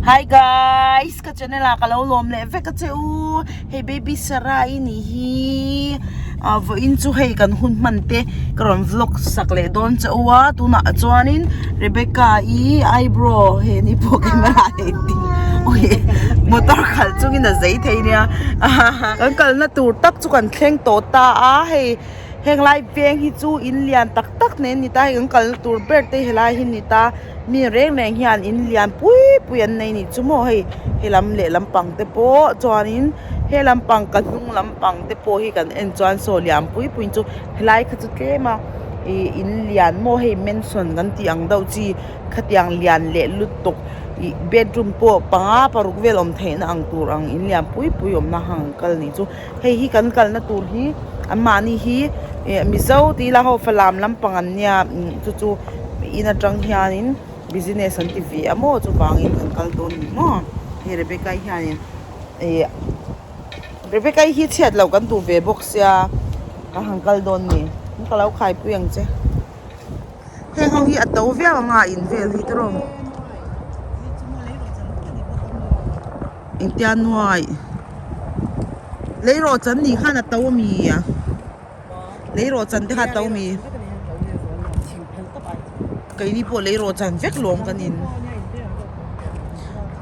Hi guys ka channel ah ka lo lawm leh vek a che u hei baby Sarah i nih hi ah vawiin chu hei kan hun hman te ka rawn vlog sak leh dawn che u a tunah chuanin Rebecca i eyebrow he ni pawh camera ah nei ding ui motor khalh chungin a zei thei nia kan kalna tur tak chu kan thleng tawh ta a hei. Heng lai veng hi chu in lian tak tak nen a ni ta hei kan kalna tur ber te helai hi a ni ta mi reng reng hian in lian pui pui an nei nih chu maw hei helam leh lampang te pawh chuanin he lampang ka hnung lampang te pawh hi kan en chuan saw lian pui pui chu helai kha chu tlem a ih in lian maw hei mansion kan tih ang deuh chi khatiang lian leh lutuk ih bedroom pawh panga paruk vel awm theihna ang tur ang in lian pui pui awmna hang an kal nih chu. Hei hi kan kalna tur hi anmahni hi eh mizo tih ila ho falam lampang an nia chu chu in atang hianin business an ti ve a maw chuvangin kan kal dawn ni maw hei Rebecca i hianin ih Rebecca i hi chhiat loh kan duh ve bawk sia ka han kal dawn ni ka lo khaipui ang che. Heng ho hi a to viau ang a in vel hi tiraw engtia nuai lei rawh chan nih khan a to ami a lei rawh chan te kha a to ami keini pawh lei rawh chan vek lawm kan in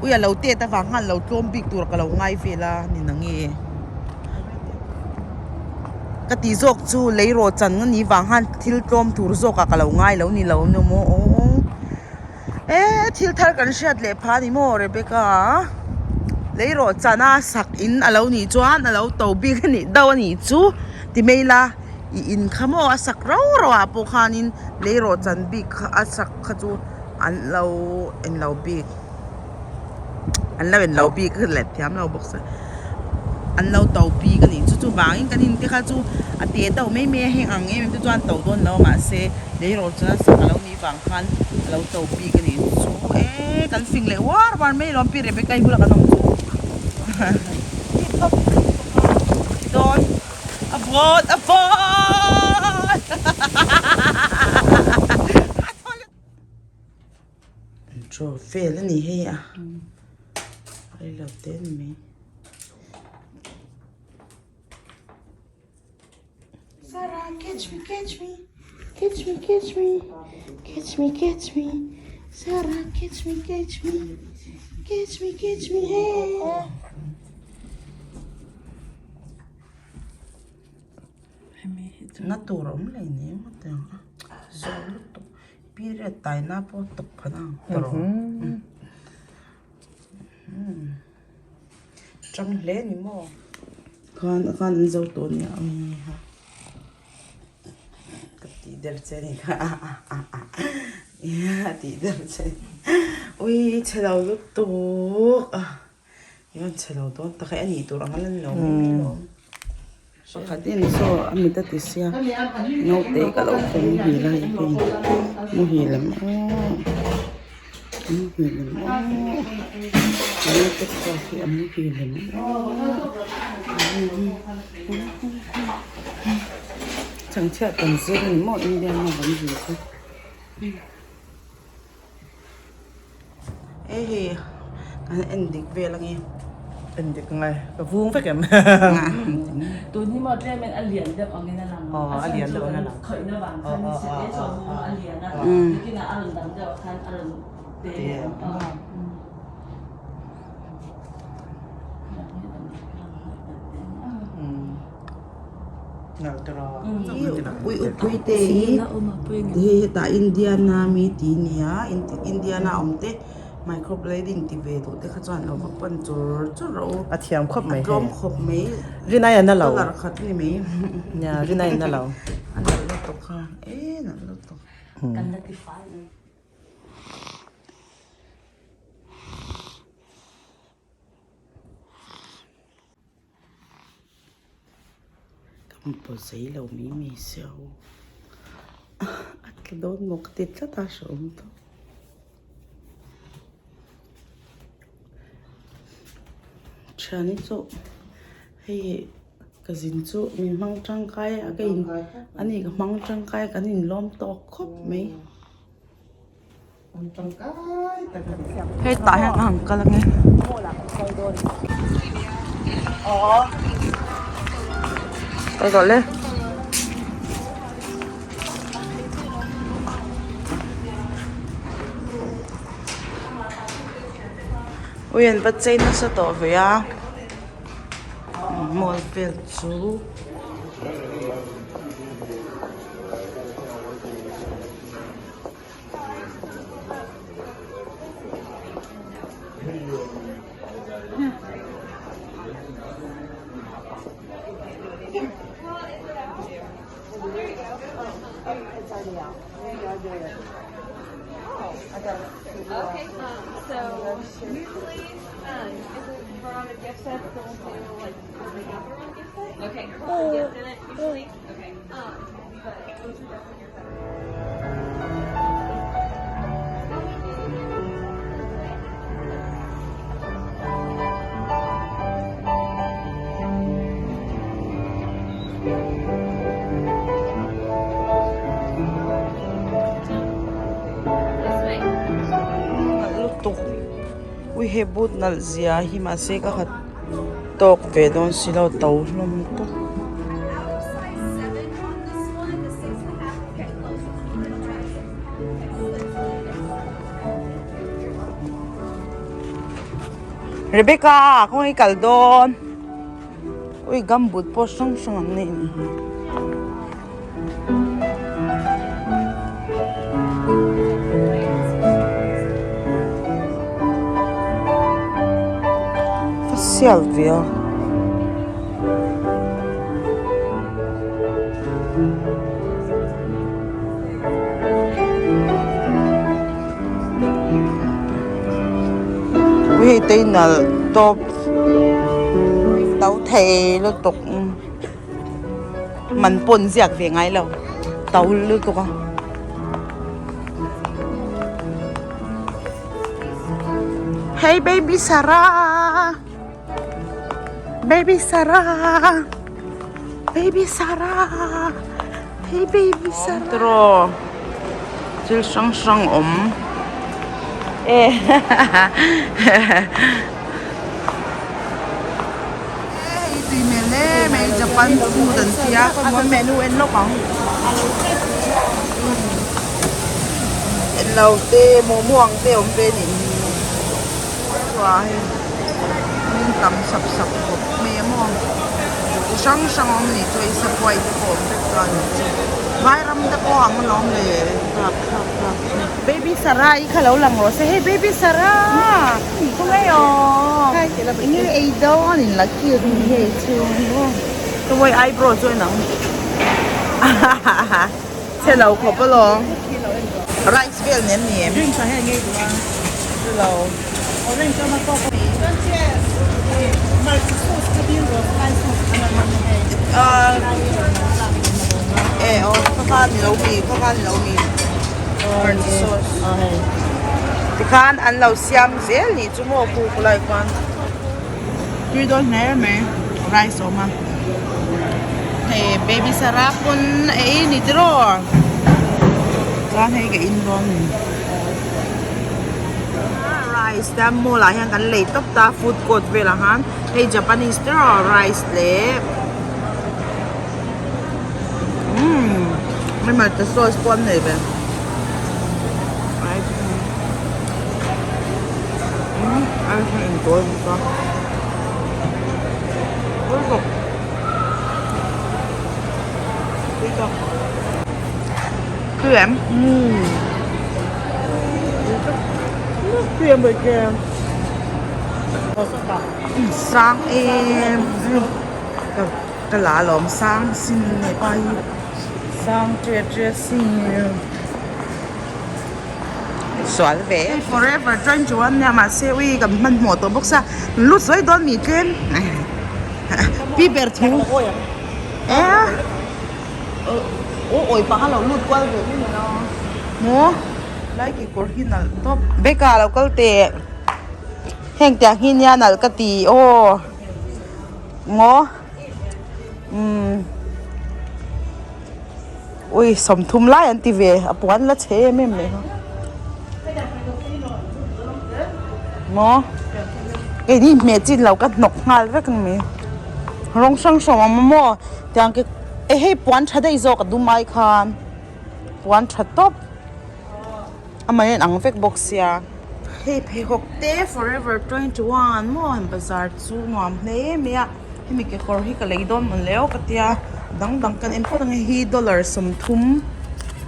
ui a lo tet avang khan lo tlawm bik tur ka lo ngai vel a ni nange. Ka tih zawk chu lei rawh chan a nih vang khan thil tlawm tur zawk ah ka lo ngai lo ni lo ni maw aw e thil thar kan hriat leh phah a ni maw Rebecca lei rawh chan a sak in a lo nih chuan a lo to bik a nih deuh a nih chu ti mai ila i in kha maw a sak rau rau ah pawh khanin lei rawh chan bik kha a sak kha chu an lo en lo bik. An lo en lo bik a let thiam lo bawk se an lo to bik a nih chu chuvangin kan in te kha chu a te deuh mai mai a heng ang em em te chuan to dawn lo a mahse lei rawh chuan sak a lo nih vang khan a lo to bik a nih chu e kan fing leh uar uar mai alawm pi Rebecca i bulah kan awm chu dawn a vawt a vawt. Intro vel a ni hei a reilo te a ni mai Sarah catch me catch me catch me catch me catch me catch me Sarah catch me catch me catch me catch me hey Na tur a awm leh ni maw tiang a zawi lutuk. Period taina pawh tawp phan ang tawrh tang hle ni maw khan a khan an zo tawh nia awm ha ka tih der che ni kha a tih der che ui chhe lo lutuk a. Hian chhe lo dawn tak e a nih tur ang a lan lo mai mai lo pakhat in saw a mit a ti sia naute ka lo khawm muhil a hei pawh muhil em aw muhil em aw naute pawh hi a muhil em aw chhangchhiat kan zir a ni maw Indian ho kan zir chu. Hei hei kan en dik vel ange. En dik ngai ka vung vek em. Tun hi maw tlem in a lian deuh angin a lang. Aw a lian deuh angin a lang. Khawihna vang khan ni se e chaw vung a lian a. Nikinah a rawn dang deuh ah khan a rawn te ang. Ui upui te hi hei hetah Indiana mi tih a ni a Indiana awm te microblading ti ve duh te kha chuan lo va pan chur chur rawh u a thiam khawp mai a tlawm khawp mai rinai a na lo dollar khat a ni mai nia rinai a na lo a nalh lutuk kha e nalh lutuk. Kan la ti fai mai. Ka hmu zei lo mai mai sia aw a tla dawn maw ka ti tlat a hrehawm tawp thiani chu hei ka zin chu min hmang tangkai a ka in ani ka hmang tangkai kan inlawm tawk khawp mai. Hei tah hian ka han kal ange. Kal tawh le. Ui an va chei nasa tawh ve a mall vel chu. Nalh lutuk ui he boot nalh zia hi mahse ka khat tawk ve dawn si lo to hlawm tawp. Rebecca khawnge i kal dawn ui gumboot pawh hrang hrang an nei a ni hi. Ka sial ve a. Hei te hi nalh tawp to thei lutuk man pawh an ziak ve ngai lo to lutuk a. Hey baby Sarah baby Sarah baby Sarah hey baby Sarah tiraw thil hrang hrang awm e hei tui hmel em mai Japan food an tia khaw menu en lawk ang englo te momo ang te awm ve anih hi. Chua hei hming tam sap sap khawp mai a maw chi hrang hrang a awm anih chu hei sapuai te pawh a awm vek ta anih chu vairam te pawh ang alawm le baby sarah i kha lo lang rawh se hei baby sarah khawnge aw enge ei dawn in la cute ni hei chu ka vawi eyebrow chu en ang chhe lo khawp alawm rice vel nen ni em Hello. Eh oh kha ni lo mi kha ni lo mi sauce tikhan an lo siam zel ni chu maw khu khulai khuan tui dawn hle mai rice awm a hei baby sarah pawn ei ni tiraw chuan hei ka in dawn ni. Rice te mall ah hian kan lei tawp ta food court velah khan hei japanese te erawh rice leh umm hei hmarcha sauce pawh an nei ve umm a intawi bawk a tui tak. Tui em? Umm. Tui em vậy kìa. Sang em. Ka ka la lawm sang sin nge pa hi. Sang tre tre sin. Sual ve. Forever 21 nia mahse ui kan hmanhmawh tawh bawk sia. Lut sawi dawn mi tlem. Pi ber thu. E. Aw awi panga lo lut kual ve mai a maw lai kekawr hi nalh tawp bag ah lo kal teh heng tiang hi nia nalh ka ti aw maw umm ui sawmthum lai an ti ve a puan la chhe em em mai kha. Maw? Keini hmeh chin lo ka hnawk nghal vek a ni mai. Rawng hrang hrang a awm a maw? Tiang ke e hei puan tha daih zawk a dum ai khan puan tha tawp amah hian ang vek bawk sia. Hei pheikhawk te forever 21 maw han bazar chu nuam hle mai a hemi kekawr hi ka lei dawn mawn leu ka tia dang dang kan en phawt ang hei hi dollar 30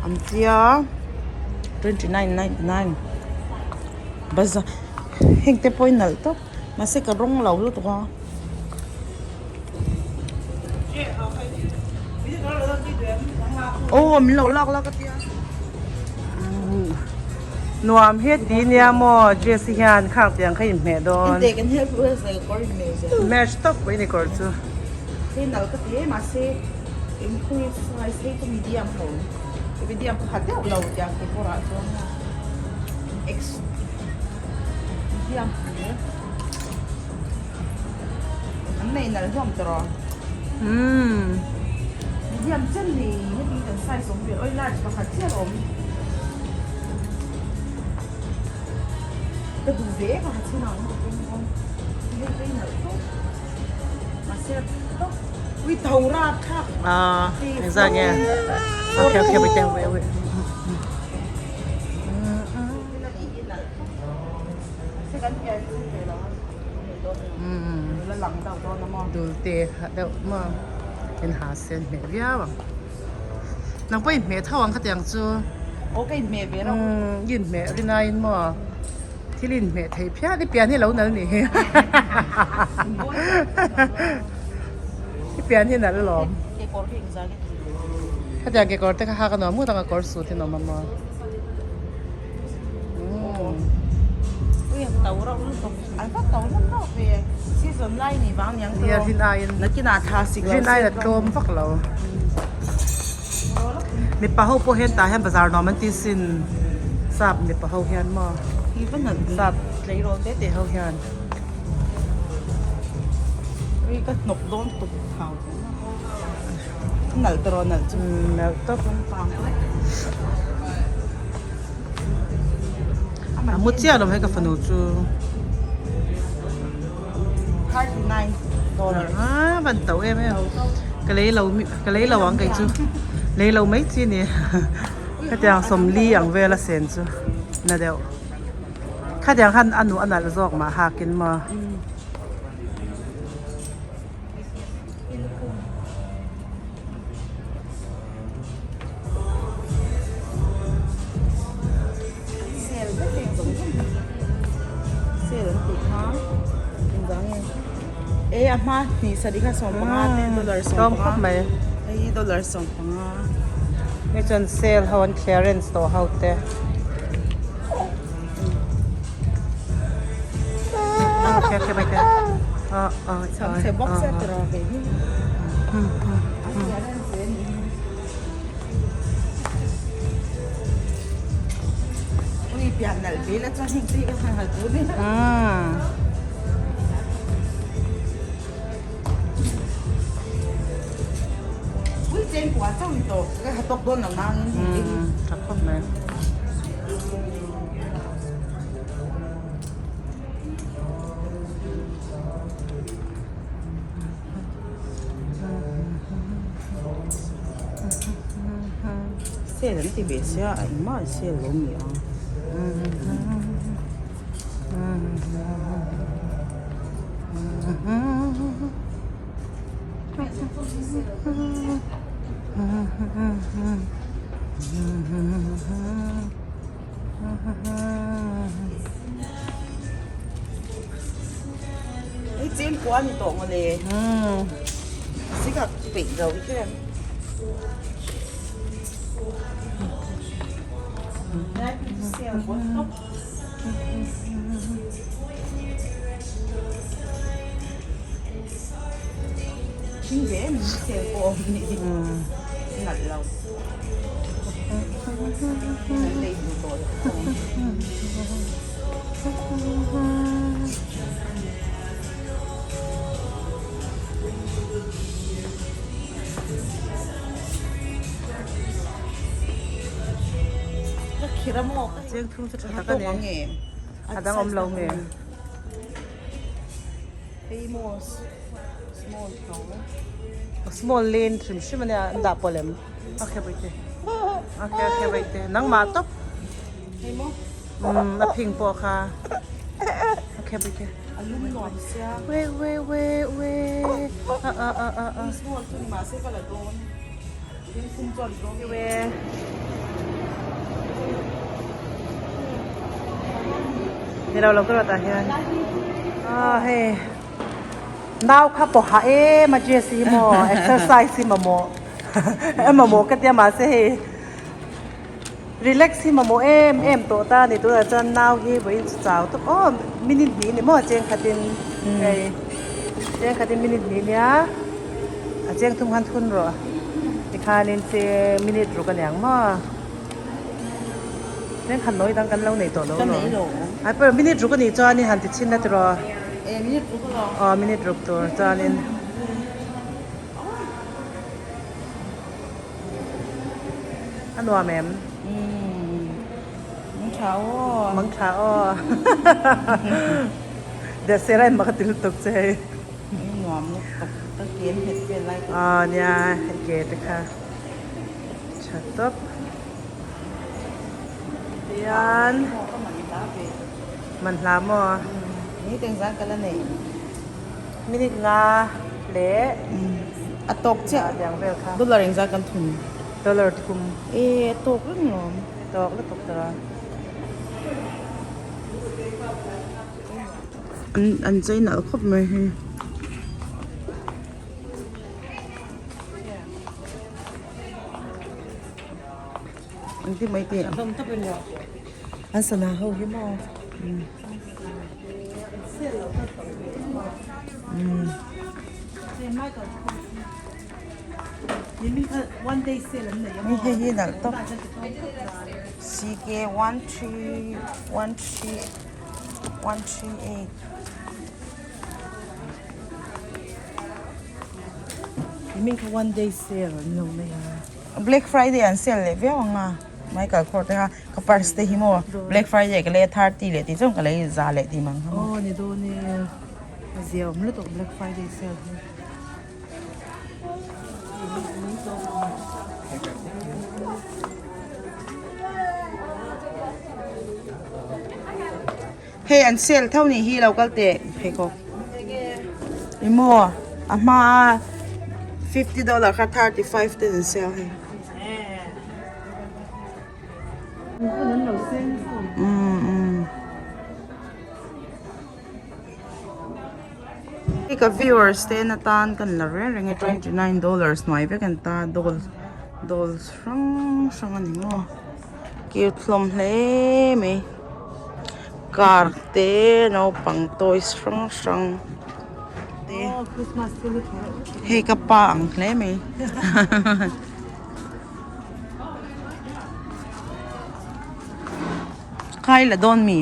an tia 29.99 bazar heng te pawh hi nalh tawp mahse ka rawng lo lutuk a. Aw min lo lak la ka tia. Nuam hi ti nia maw dress hi hian khang tiang kha inhmeh dawn. Inte kan help u zel kawr inhmeh zel. Match tawp pawh i ni kawr chu. Hei nalh ka ti e mahse engkhawi size hei chu medium ho medium ka ha deuh lo tiang kekawr ah chuan x medium hle. An nei nalh hlawm tawh rawh. Umm. Medium chen ni heti kan size awm ve oi large pakhat chiah a awm. Ka duh ve em a ha chhun ang ka pawm pawm. Hei hei nalh tawp. Mahse tawp. Ui tho rap thlak. Ah, engzah nge? Okay okay wait wait wait. Dul te deuh maw in ha sen hmeh viau ang nang pawh inhmeh tho ang khatiang chu umm inhmeh rinaiin maw thil inhmeh theih phian i pian hi lo nal nih hi i pian hi nalh alawm khatiang kekawr te kha hak a nuam ngawt ang a kawr suit hi nuam a maw. Rin aiin a tlawm vak lo. Mipa ho pawh hian tah hian bazar nuam an ti sin sap mipa ho hian maw sap tleirawl te te ho hian. Nalh tawh rawh nalh chu. Nalh tawp. A mu chiah lo hei ka fanu chu. $39. A van to em em. Ka lei lo ka lei lo ang kei chu. Lei lo mai chi ni. Hetiang sawmli ang vel a sen chu na deuh. Khatiang khan a nu a nalh zawk mah hakin maw. Sale vek heng zawng zawng hi sale an tih kha engvang nge e a hma hnih sarih kha sawmpanga te dollar sawmpanga hei hi dollar sawmpanga hei chuan sale ho an clearance tawh ho te. Sale an ti ve sia a engmah an sale lo ni a. Hei cheng kua ni tawh maw le. Zikah peih lo hian. Thing ve em sale pawh awm ni nalh lo. Cheng thum chu tha tak a ni a dang awm lo nge. Hei maw small tho. Small lane hrim hrim ania an dah pawh lem. Okay baite. Okay okay baite. Nangmah tawp. Hei maw. Um a phing pawh kha. Okay baite. A lum nuam sia. We we we we. A a a a a. Small chu ni mahse ka la dawn. Tin thum chuan dawn. We. Ni lo lo ka rawt ah hian. Ah hei. Nau kha pawh hah em a Jess hi maw exercise hi mamawh mamawh ka tia mahse hei relax hi mamawh em em tawh ta a ni tunah chuan nau hi vawiin chu chau tawp aw minute hnih a ni maw chengkhatin hei chengkhatin minute hnih nia a cheng thum khan thun rawh tikhanin che minute ruk a niang maw. Chengkhat nawi dang kan lo nei tawh lo lo. Ai pawh minute ruk anih chuan i han ti chhin la tiraw. E minute ruk alawm. Aw minute ruk tur chuanin. A nuam em? Umm. Mang tha aw. Mang tha aw. Deh sera in mak a ti lutuk che hei. Nuam lutuk ka ke an nghet vel lai tawh. Aw nia hei ke te kha. Tha tawp. Tihian man hla maw? Minute engzah ka la nei? Minute nga leh a tawk chiah tiang vel kha. Dollar engzah kan thum? Dollar thum. E a tawk reng lawm. A tawk lutuk tawh a. An chei nalh khawp mai hei. An ti mai teh An sana ho hi maw Hei hi nalh tawp CK 13 13 138. Min kha one day sale an lo nei a. Black Friday an sale leh viau ang a. Michael Kors te kha ka purse te hi maw Black Friday ka lei a 30 leh tih chuan ka lei za leh tih mang kha maw. Aw ni dawn e. A zia awm lutuk Black Friday sale hi. Hei an sale tho nih hi lo kal teh pheikhawk i maw a hma a $50 kha $35 ten an sale hei hei ka viewers te na tan kan la reng reng e $29 hnuai vek an ta doll dolls hrang hrang a ni maw. Cute hlawm hle mai car te naupang toys hrang hrang te hei ka pa ang hle mai khai la dawn mi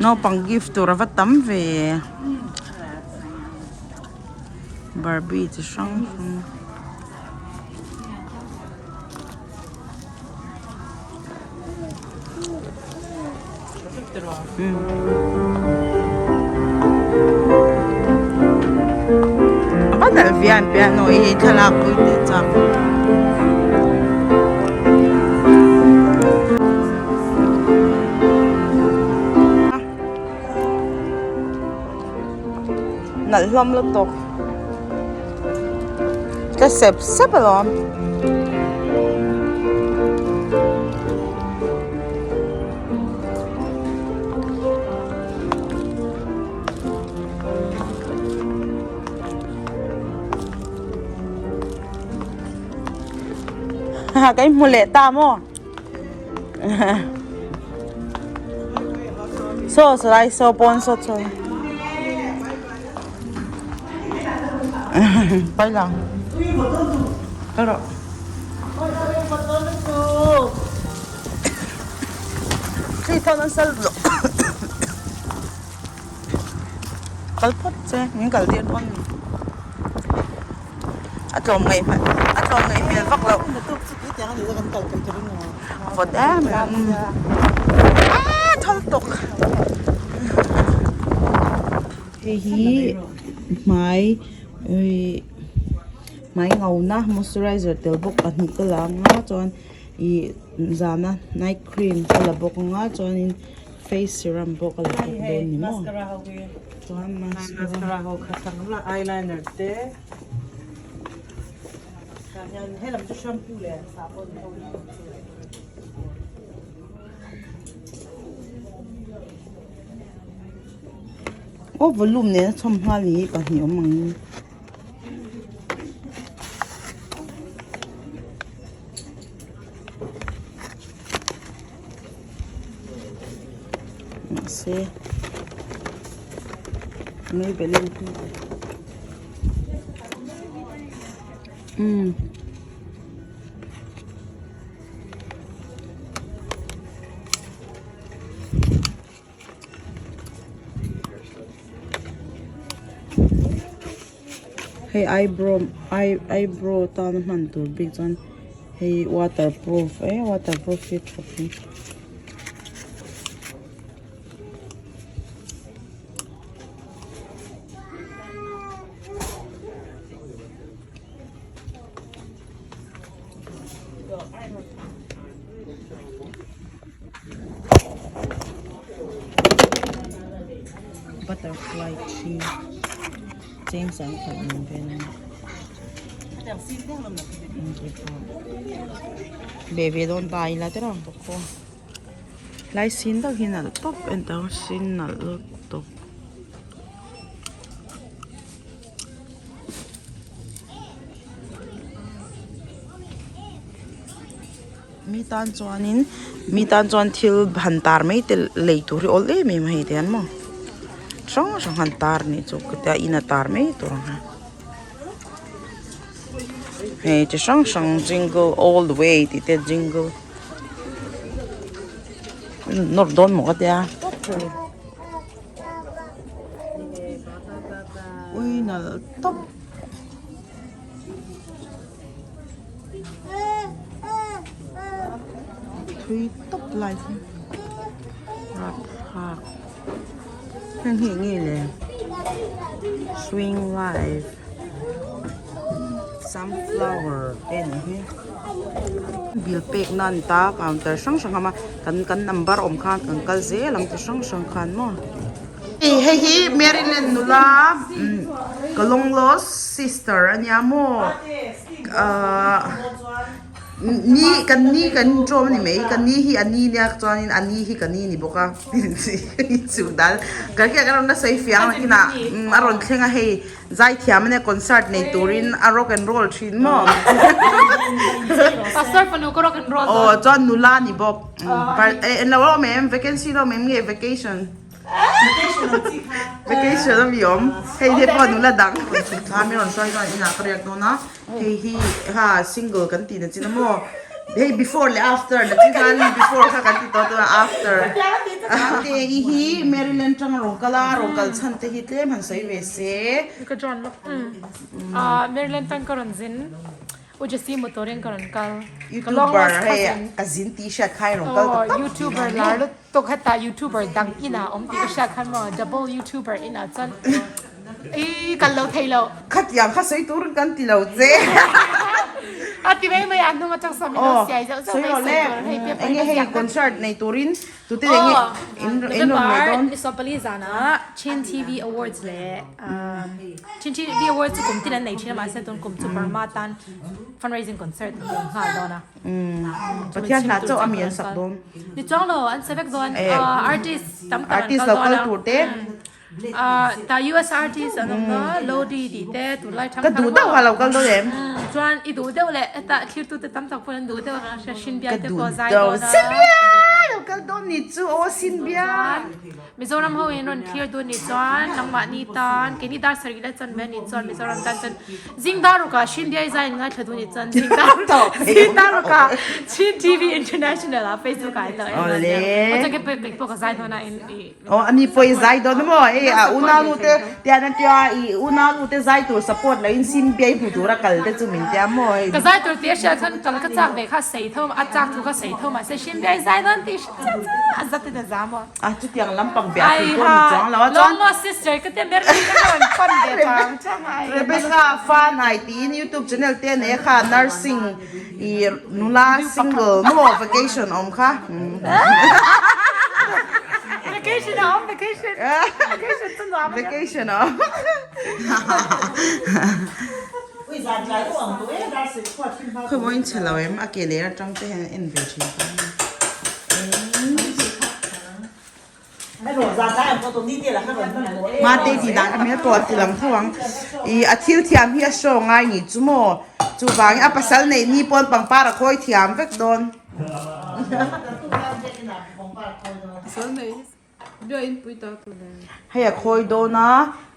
naupang gift tur a va tam ve barbie chi hrang hrang. A va nalh vian piano hi thlalak pui teh chak. Nalh hlawm lutuk. Ka sep sep alawm. Ka inhmu leh ta maw? Saw saw lai saw pawn saw saw. Pai lang. Kal rawh. Thli thawn nasa lutuk. Kal phawt che min kal tir dawn ni. A tlawm ngaih hmel a tlawm ngaih hmel vak loh. A vawt em em. Aaa thal tawk. Hei hi hmai ih hmai ngauna moisturizer tel bawk pahnih ka la ang a chuan ih zana night cream ka la bawk ang a chuanin face serum pawh ka la bawk dawn ni maw chuan mascara ho kha sang la eyeliner te tah hian helam chu shampoo leh sahbawn ho ni ang chu. Aw volume nena chhawm nghal ni pahnih awm ang in. Mahse Maybelline hi umm. Hei eyebrow eye eyebrow tana hman tur bik chuan hei waterproof eh waterproof hi tha ang. Butterfly thi cheng sang khat ang vel a ni ve ve dawn ta ila te rang bawk aw lai sin deuh hi nalh tawp en ta sin nalh lutuk. Mi tan chuanin mi tan chuan thil han tar mai te lei tur hi awl em em a hei te hian maw hrang hrang han tar nih chu tia in a tar mai tur ang kha hei chi hrang hrang jingle all the way tih te jingle nawr dawn maw ka tia. Ui nalh tawp. Thui tawp lai hi rapthlak heng hi eng nge le swing life sunflower te nih hi bill pek na a ni ta counter hrang hrang a awm a kan kan number awm khan kan kal zel ang chi hrang hrang khan maw. Hei hi Maryland nula ka long lost sister a nia maw ahh ni kan ni kan inṭawm a ni mai ka ni hi a ni nia chuanin a ni hi ka ni ni bawk a inchuk dan kan khian kan rawn la sawi fiah ang nakinah a rawn thleng a hei zaithiam a nia concert nei turin a rock and roll thin maw aw chuan nula a ni bawk englo a awm em vacancy la awm em nge vacation. Vacation a mi awm hei te pawh nula dang kha mi rawn hruai chuan inah ka riak dawn a hei hi ha single kan tih na chin a maw hei before leh after na chin khan before kha kan ti tawh tawh a after te i hi Maryland tang a rawn kal a rawn kal chhan te hi tlem han sawi ve se ka join lawk Maryland tang ka rawn zin U Jesse motor in ka rawn kal. Ka long Youtuber lost hei cousin. ka zin tih hriat kha i rawn kal ta tawp. Youtuber lar lutuk hetah youtuber dang inah awm tih ka hriat khan maw double youtuber inah chuan ii kal lo thei lo. Khatiang kha sawi turin kan ti lo che. A ti mai mai a hnung atang saw min lo siai zauh zauh mai sawi tur hei paper Enge hei concert nei turin tute enge in rawn nei dawn. Ni 14 zanah Chin TV Awards leh Chin TV Awards chu kum tin an nei thin a mahse tun kum chu Burma tan fundraising concert an awm nghal dawn a. Pathian hla chauh a mi an sak dawn. Ni chuang lo an sa vek dawn artist tam tak an kal dawn a. Artist lo kal tur te. Ta US artist an awm dawn Lodi tih te tunlai thang Ka duh deuh kha lo kal dawn em? Chuan i duh deuh leh hetah thlirtute tam tak pawhin an duh deuh ang a Shinbia te pawh zai dawn a. Sinbia lo kal dawn ni chu aw Sinbia. Mizoram ho in rawn clear dun nih chuan nangmahni tan keini dar sarih la chuan ve nih chuan Mizoram tan chuan zing dar rukah Shinbia zai in ngaithla dun nih chuan zing dar zing dar rukah Chin TV International ah Facebook ah in lo en dawn nia. Aw chuan kei pawh kei pawh ka zai dawn a in i Aw ani pawh i zai dawn a maw hei a unau te tian an tia i unau te zai tur support lo in Shinbia i hmu tur a kal te chu min tia maw hei. Ka zai tur tih a hriat chuan kal ka chak ve kha sei tho a chak thu kha sei tho mahse Shinbia i zai dawn tih. cha cha a zat in a zam a. A chutiang lampang biah thei pawh ni chuang lo a chuan. Long lost sister ka tia ber ni ka rawn pan ve chang chang a. Rebecca fa nai tiin youtube channel te nei a kha nursing i nula single maw vacation awm kha. Vacation a awm vacation vacation chu nuam a nia. Vacation a awm. Khawimaw in chhe lo em a ke leh atang te hian en ve thin ta Mate tih dan a hmel pawh a ti lang tho ang ih a thil thiam hi a show ngai ni chu maw chuvangin a pasal neih ni pawn pangpar a khawi thiam vek dawn. Hei a khawi dawn a,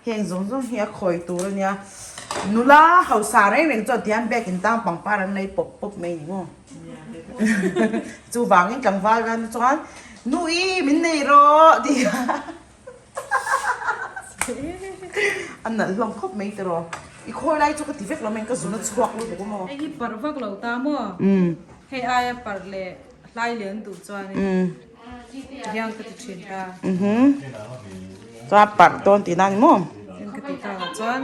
heng zawng zawng hi a khawi tur a nia. Nula hausa reng reng chuan tihian bag in tang pangpar an lei pawp pawp mai ni maw. Chuvangin tlangval tan chuan nu i min nei rawh tih kha a nalh hlawm khawp mai tiraw. I khawi lai chu ka ti vek lo mai ka zun a chhuak lutuk a maw. Hei hi parh vak lo ta maw? Hei aia parh leh hlai lian duh chuanin. Hian ka ti thin ta. Chuan parh dawn tihna a ni maw? Hian ka ti ta chuan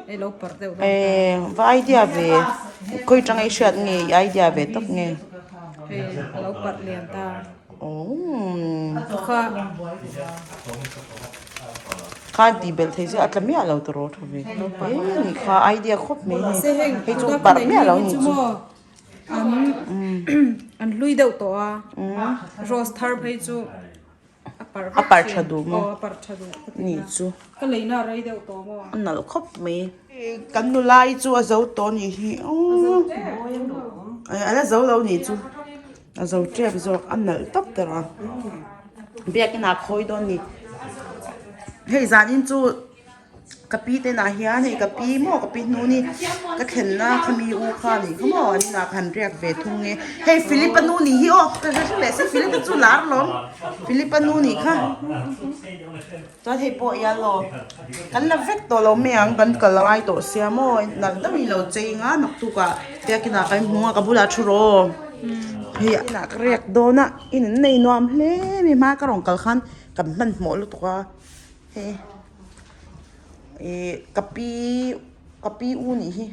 hei lo parh deuh dawn ta. Eh va idea ve khawi tanga i hriat nge i idea ve tawp nge? Hei a lo parh lian ta. Aww. Kha. Khan tih belh thei se a tla miah lo tawh rawh tha ve. Eh ni kha idea khawp mai hei. Hei chu parh miah lo ni chu. An an hlui deuh tawh a rose thar phei chu a parh a parh tha duh maw aw a parh tha duh ni chu ka leina a rei deuh tawh maw a nalh khawp mai kan nulai chu a zo tawh a nih hi aww a la zo lo nih chu a zo tep zawk a nalh tawp tawh a biakin ah khawi dawn a ni hei zanin chu. Ka pi te nah hian hei ka pi maw ka pi hnu ni ka thlenna khami u kha nih kha maw an inah ka han riak ve thung nge hei Philip a nu nih hi aw ka hre leh si Philip a chu lar lawm Philip a nu nih kha chuan hei pawh i alaw kan la vek tawh lo mai ang kan kal angai tawh sia maw nalh deuh in lo chei nga naktuk ah biakin ah kan hmu a ka bulah thu rawh hei inah ka riak dawn a in an nei nuam hle mai hma ka rawn kal khan kan hmanhmawh lutuk a. Hei ih ka pi ka pi u nih hi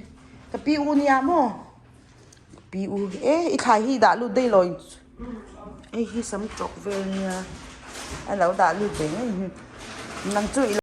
ka pi u nia maw ka pi u e i thlai hi dah lut daih lo hei hi sam tawk vel nia a lo dah lut ve ngei hi nang chu i.